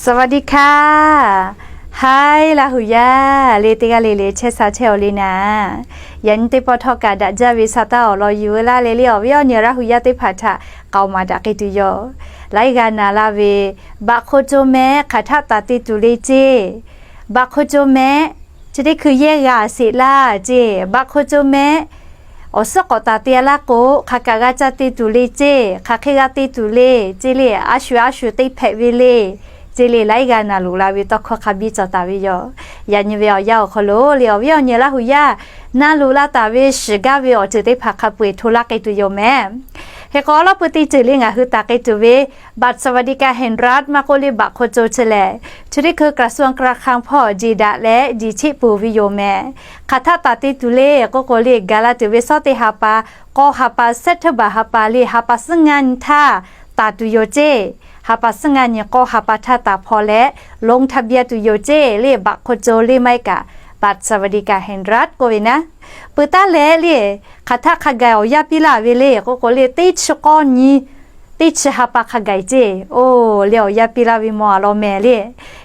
สวัสดีค่ะ Haiˉ Laˇ huˍ yaˇ le, teˇ g'aˇ le le chehˇ sha chehˇ-aˬ le naˍ. Yaꞈ nyi teˇ pawˆ htawˇ kaꞈ daꞈ jaˇ ve sha taˇ awˬ lawn yuˬ laˇ le le, awˬ viˉ awˬ nyi Laˇ huˍ yaˇ teˇ hpaˍ htaꞈ k'aoˍ maˍ daꞈ k'ai tuˬ yoˬ. Laiˉ g'aˇ naˍ laˇ ve, Baꞈ hk'o co meh hk'aˬ htaˆ taˍ te tuˬ le ceˇ. Baꞈ hk'o co meh chi teˇ hkui yehˇ g'a sheˍ laˇ ceˇ. Baꞈ hk'o co meh awˬ suhˉ k'awꞈ taˍ te-a laˇ k'o, hk'aˬ kaꞈ g'a ca te tuˬ le ceˇ, hk'aˬ hk'e g'a te tuˬ le ceˇ le, a shu a shu te hpehꞈ ve le ceˇ le, laiˉ g'aˇ naˍ loꞈ la ve tawˇ hkawˇ hk'a biˇ cawˬ taˍ ve yoˬ. Yaꞈ nyi ve awˬ yanˇ awˬ hk'aw lo le, awˬ viˉ awˬ nyi Laˇ huˍ yaˇ naˍ loꞈ la taˍ ve shiˍ gaˇ ve awˬ ceuˬ teˇ hpaˍ hk'a peu-eˬ hto laˇ k'ai tuˬ yoˬ meh. Hk'e k'o, awˉ lawˉ pui teˇ ceuˬ le ngaˬ hui taˍ k'ai tuˬ ve บัตรสวัสดิการแห่งรัฐ maˇ k'oˆ le บัตรคนจน chi lehˬ, chi teˇ hkui กระทรวงการคลัง hpawˇ jeˬ daꞈ leh jeˬ cheˆ peuˬ ve yoˬ meh. Hk'aˬ htaˆ taˍ te tuˬ le k'oˆ k'o le, gaˬ la tuˬ ve suhˉ teˇ ha pa, k'awˇ ha pa, September ha pa le, ha pa suhˉ ngaˇ nyi htaˇ taˍ tuˬ yoˬ ceˇ. Ha pa suhˉ ngaˇ nyi k'awˇ ha pa htaˇ taˍ hpaw leh ลงทะเบียน tuˬ yoˬ ceˇ le, บัตรคนจน le maˇ heˆ kaꞈ บัตรสวัสดิการแห่งรัฐ k'oˆ ve naˉ. Peuˬ taˉ leh le, hk'aˬ htaˆ hk'a gaˬ awˬ yaˇ piˇ laˇ ve le k'oˆ k'o le, teˇ chi k'awˇ nyi, teˇ chi ha pa hk'a gaˬ ceˇ. Oˇ le, awˬ yaˇ piˇ laˇ ve mawˬ a law meh le.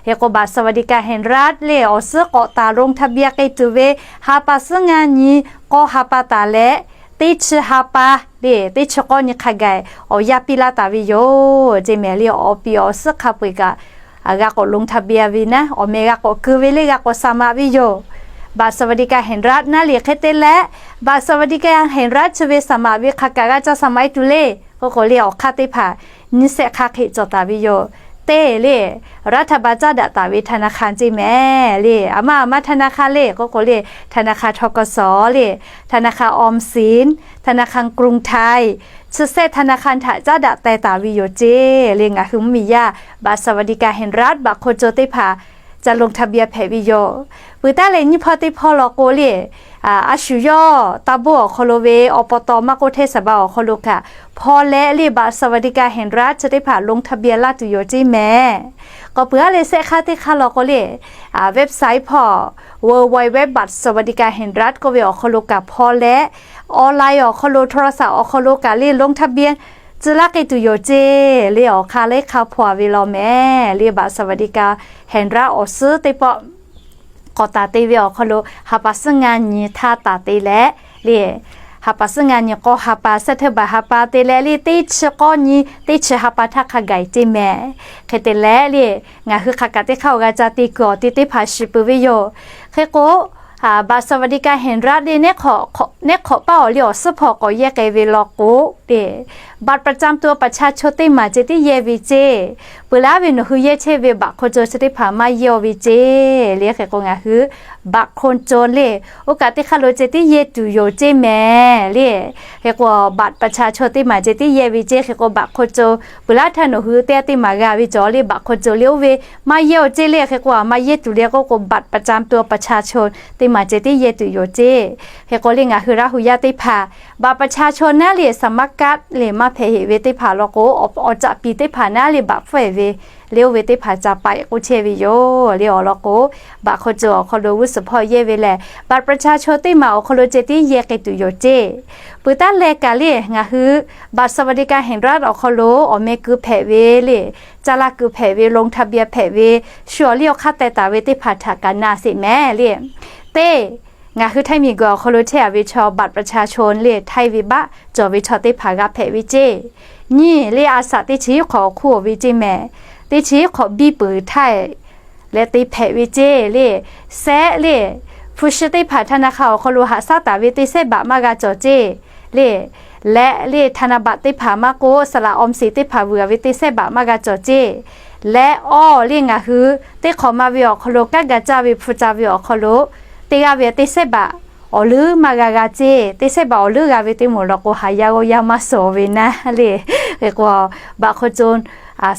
Hk'e k'o, บัตรสวัสดิการแห่งรัฐ le awˬ suhˉ k'awꞈ taˍ ลงทะเบียน k'ai tuˬ ve ha pa suhˉ ngaˇ nyi, k'awˇ ha pa taˍ leh, teˇ chi ha pa le, teˇ chi k'awˇ nyi hk'a gaˬ awˬ yaˇ piˇ laˇ taˍ ve yoˬ ceˇ meh le. Awˬ piˍ awˬ suhˉ hk'a peu-eˬ kaꞈ g'a k'awꞈ ลงทะเบียน ve naˉ, awˬ meh g'a k'awꞈ keu ve le, g'a k'awꞈ สมัคร ve yoˬ. บัตรสวัสดิการแห่งรัฐ naˉ le hk'e te leh, บัตรสวัสดิการแห่งรัฐ chi ve สมัคร ve hk'aˬ kaꞈ g'a ca สมัคร tuˬ le k'oˆ k'o le, awˬ hk'aˇ teˇ hpaˍ nyiˇ sehˆ hk'aˇ hk'e cawˬ taˍ ve yoˬ. Teˇ le, รัฐบาล caˉ daꞈ taˍ ve ธนาคาร ceˇ meh le. A maˇ a maˇ ธนาคาร le k'oˆ k'o le, ธนาคาร ทกส le, ธนาคาร ออมสิน, ธนาคาร กรุงไทย, chi sehˆ ธนาคาร htaꞈ caˉ daꞈ teh taˍ ve yoˬ ceˇ le. Ngaˬ hui mvuhˇmiˬ yaˇ บัตรสวัสดิการแห่งรัฐ บัตรคนจน teˇ hpaˍ ca ลงทะเบียน hpehꞈ ve yoˬ. Peuˬ taˉ leh nyiˇ hpawˇ teˇ hpawˇ law k'o le, a shu yawˇ taˇ boˆ awˬ hk'aw lo ve อบต. maˇ k'oˆ เทศบาล awˬ hk'aw lo kaꞈ hpaw leh le, บัตรสวัสดิการแห่งรัฐ chi teˇ hpaˍ ลงทะเบียน laˇ tuˬ yoˬ ceˇ meh. K'awꞈ peuˬ a le, sehˆ hk'aˇ teˇ hk'aˇ law k'o le, website hpawˇ บัตรสวัสดิการแห่งรัฐ k'oˆ ve awˬ hk'aw lo kaꞈ hpaw leh, online awˬ hk'aw lo, โทรศัพท์ awˬ hk'aw lo kaꞈ le ลงทะเบียน tcuh laˇ k'ai tuˬ yoˬ ceˇ le. Awˬ hk'aˇ lehˬ hk'a hpaw-a ve law meh le, บัตรสวัสดิการแห่งรัฐ awˬ suhˉ teˇ pawˆ k'awꞈ taˍ te ve awˬ hk'aw lo ha pa suhˉ ngaˇ nyi htaˇ taˍ te leh le, ha pa suhˉ ngaˇ nyi k'awˇ ha pa, September ha pa te leh le, teˇ chi k'awˇ nyi, teˇ chi ha pa htaˇ hk'a gaˬ ceˇ meh. Hk'e te leh le, ngaˬ hui hk'aˬ kaꞈ teˇ hk'aˇ awˬ g'a ca te kuiˬ awˬ te teˇ hpaˍ shiˍ peuˬ ve yoˬ. Hk'e k'o, บัตรสวัสดิการแห่งรัฐ le, neˉ hk'awꞈ paˇ awˬ le awˬ suhˉ hpawˇ k'awꞈ yehˇ k'ai ve law k'o le, บัตรประจำตัวประชาชน teˇ maˬ ceh tiˉ yehˇ ve ceˇ. Peuˬ laˇ ve nawˬ hui yehˇ chehˇ ve บัตรคนจน chi teˇ hpaˍ maˇ yehˇ-aˬ ve ceˇ le. Hk'e k'o, ngaˬ hui บัตรคนจน le, oˇ kaꞈ teˇ hk'aˇ lo ceh tiˉ yehˇ tuˬ yoˬ ceˇ meh le. Hk'e k'o, บัตรประชาชน teˇ maˬ ceh tiˉ yehˇ ve ceˇ. Hk'e k'o, บัตรคนจน peuˬ laˇ htaˇ nawˬ hui teˇ g'aˇ teˇ maˬ g'a ve cawˬ le, บัตรคนจน le oˇ ve maˇ yehˇ-aˬ ceˇ le. Hk'e k'o, a maˇ yehˇ tuˬ le k'oˆ k'o, บัตรประจำตัวประชาชน teˇ maˬ ceh tiˉ yehˇ tuˬ yoˬ ceˇ. Hk'e k'o le, ngaˬ hui Laˇ huˍ yaˇ teˇ hpaˍ บัตรประชาชน naˉ le, สมัคร kaꞈ le maˇ hpehꞈ heˆ ve teˇ hpaˍ law k'o, awˬ caꞈ piˍ teˇ hpaˍ naˉ le, บัตร fuiˍ ve le, oˇ ve teˇ hpaˍ ca paiˍ k'oˆ chehˇ ve yoˬ le. Awˬ lawn k'o, บัตรคนจน awˬ hk'aw lo g'uˇ suhˍ hpawˇ yehˇ ve lehˬ, บัตรประชาชน teˇ maˬ awˬ hk'aw lo ceh tiˉ yehˇ k'ai tuˬ yoˬ ceˇ. Peuˬ taˉ leh kaꞈ le, ngaˬ hui บัตรสวัสดิการแห่งรัฐ awˬ hk'aw lo awˬ meh keu hpehꞈ ve le, caˇ laˇ keu hpehꞈ ve, ลงทะเบียน hpehꞈ ve, shu awˬ liˇ awˬ hk'aˇ teh taˍ ve teˇ hpaˍ htaꞈ kaꞈ na sheˍ meh le. Teˇ, ngaˬ hui htaiˇ miˬguiˬ awˬ hk'aw lo chehˇ-a ve chaw บัตรประชาชน le, htaiˇ ve baˆ cawˬ ve chaw teˇ hpaˍ g'a hpehꞈ ve ceˇ. Nyiˇ le, a shaꞈ teˇ chi hiˉ hk'awꞈ awˬ hk'oˆ-oˬ ve ceˇ meh. Teˇ chi hiˉ hk'awꞈ biˇ peuˬ htaiˇ leh te hpehꞈ ve ceˇ le. Sehˆ le, hpu shi teˇ hpaˍ ธนาคาร awˬ hk'aw lo haꞈ shaˉ taˍ ve teˇ sehˉ baꞈ maˇ g'a cawˬ ceˇ le. Leh le, ธนบัตร teˇ hpaˍ maˇ k'oˆ, สลากออมสิน teˇ hpaˍ vuiˬ-a ve teˇ sehˉ baꞈ maˇ g'a cawˬ ceˇ. Leh awˇ le, ngaˬ hui teˇ hk'awꞈ ma ve awˬ hk'aw lo kanˉ ga caˇ ve hpu ca ve awˬ hk'aw lo, teˇ g'aˇ ve teˇ sehˉ baꞈ awˬ leuˉ maˇ g'a g'a ceˇ. Teˇ sehˉ baꞈ awˬ leuˉ g'a ve teˇ moˍ law k'o, haˍ yaˇ g'awˇ yaˇ maˇ suh ve naˉ le. Hk'e k'o, บัตรคนจน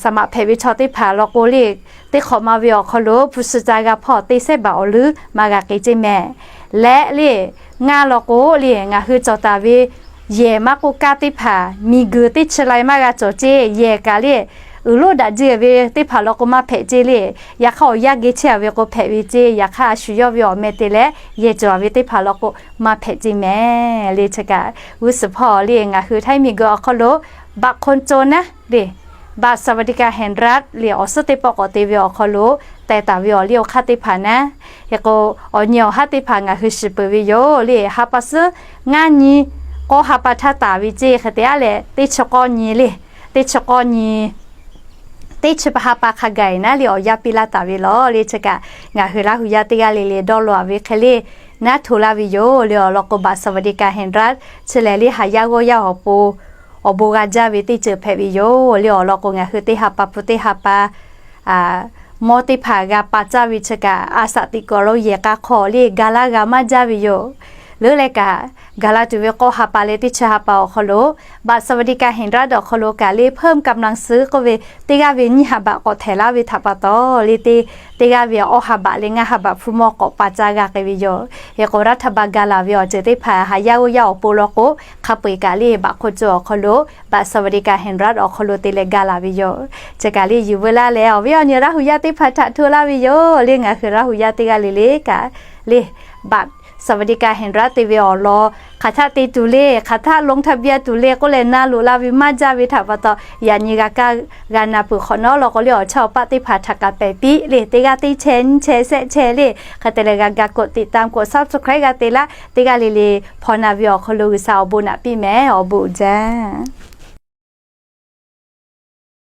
สมัคร hpehꞈ ve chaw teˇ hpaˍ law k'o le, teˇ hk'awꞈ ma ve awˬ hk'aw lo hpu shi ca g'a hpawˇ teˇ sehˉ baꞈ awˬ leuˉ maˇ g'a k'ai ceˇ meh. Leh le, ngaˇ law k'o le, ngaˬ hui cawˬ taˍ ve yehˬ maˇ k'oˆ, kaˇ teˇ hpaˍ miˬguiˬ teˇ chi lai maˇ g'a cawˬ ceˇ. Yehˬ kaꞈ le, uiˍ loˉ daꞈ jehˇ ve teˇ hpaˍ law k'o maˇ hpehꞈ ceˇ le. Yaꞈ hk'aˇ, awˬ yanˇ geh chehˇ-a ve k'o hpehꞈ ve ceˇ. Yaꞈ hk'aˇ, a shu yawˇ ve awˬ meh te leh yehˬ cawˬ-a ve teˇ hpaˍ law k'o maˇ hpehꞈ ceˇ meh le. Chi kaꞈ g'uˇ suhˍ hpawˇ le, ngaˬ hui htaiˇ miˬguiˬ awˬ hk'aw lo บัตรคนจน naˉ le, บัตรสวัสดิการแห่งรัฐ le awˬ suhˉ teˇ pawˆ k'awꞈ te ve awˬ hk'aw lo teh taˍ ve awˬ liˇ awˬ hk'aˇ teˇ hpaˍ naˉ, hk'e k'o, awˬ nyi awˬ haˉ teˇ hpaˍ ngaˬ hui shiˍ peuˬ ve yoˬ le. Ha pa suhˉ ngaˇ nyi k'awˇ ha pa htaˇ taˍ ve ceˇ hk'e te aˉ leh, teˇ chi k'awˇ nyi le, teˇ chi k'awˇ nyi teˇ chi pa ha pa hk'a gaˬ naˉ le awˬ yanˇ piˇ laˇ taˍ ve lawˬ le. Chi kaꞈ ngaˬ hui Laˇ hu yaˇ teˇ g'aˇ le le dawˇ law ve hk'e le naˉ hto laˇ ve yoˬ le. Awˬ lawn k'o, บัตรสวัสดิการแห่งรัฐ chi lehˬ le haˍ yaˇ g'awˇ yaˇ awˬ pon awˬ bon g'a jaˇ ve teˇ ceuˬ hpehꞈ ve yoˬ le. Awˬ lawn k'o, ngaˬ hui teˇ ha pa hpu teˇ ha pa mawˇ teˇ hpaˍ g'a pa caˇ ve chi kaꞈ, a shaꞈ teꞈ kuiˬ awˬ lo yehˬ k'a hk'aw le ga laˇ g'a maˇ jaˇ ve yoˬ. Leuˉ leh kaꞈ, gaˬ la tuˬ ve k'awˇ ha pa leh teˇ chi ha pa awˬ hk'aw lo, บัตรสวัสดิการแห่งรัฐ awˬ hk'aw lo kaꞈ le เพิ่มกำลังซื้อ k'oˆ ve, teˇ g'aˇ ve nyiˇ ha baꞈ k'awꞈ htehꞈ laˇ ve htaꞈ pa taw le, teˇ teˇ g'aˇ ve awˇ ha baꞈ leh ngaˇ ha baꞈ hpu mawˇ k'awꞈ pa caˇ g'a k'ai ve yoˬ. Hk'e k'o, รัฐบาล ga laˬ ve awˬ ceuˬ teˇ hpaˍ haˍ yaˇ g'awˇ yaˇ awˬ pon law k'o, hk'a peu-eˬ kaꞈ le บัตรคนจน awˬ hk'aw lo บัตรสวัสดิการแห่งรัฐ awˬ hk'aw lo te leh ga laˬ ve yoˬ. Chi kaꞈ le yuˬ veu laˇ leh, awˬ viˉ awˬ nyi Laˇ hu yaˇ teˇ hpaˍ htaꞈ hto laˇ ve yoˬ le. Ngaˬ hui Laˇ hu yaˇ teˇ g'aˇ le le kaꞈ le บัตรสวัสดิการแห่งรัฐ te ve awˬ lawn hk'aˬ htaˆ te tuˬ le, hk'aˬ htaˆ ลงทะเบียน tuˬ le k'oˆ leh na loꞈ la ve maˇ jaˇ ve htaꞈ pa taw, yaꞈ nyi g'a kaˇ g'a na peuˬ hk'awꞈ nawˉ law k'o le, awˬ chawˇ awˬ paˆ teˇ hpaˍ htaꞈ kaꞈ pehˬ piˇ le. Teˇ g'aˇ teˇ chehˇ nyiˇ chehˇ shehˆ chehˇ le, hk'e te leh g'a ga กดติดตาม กด subscribe g'a te laˇ. Teˇ g'aˇ le le hpaw na ve awˬ hk'aw lo G'uiˬsha awˬ bon naꞈ piˇ mehˍ. Awˬ bon uiˍ jaˇ.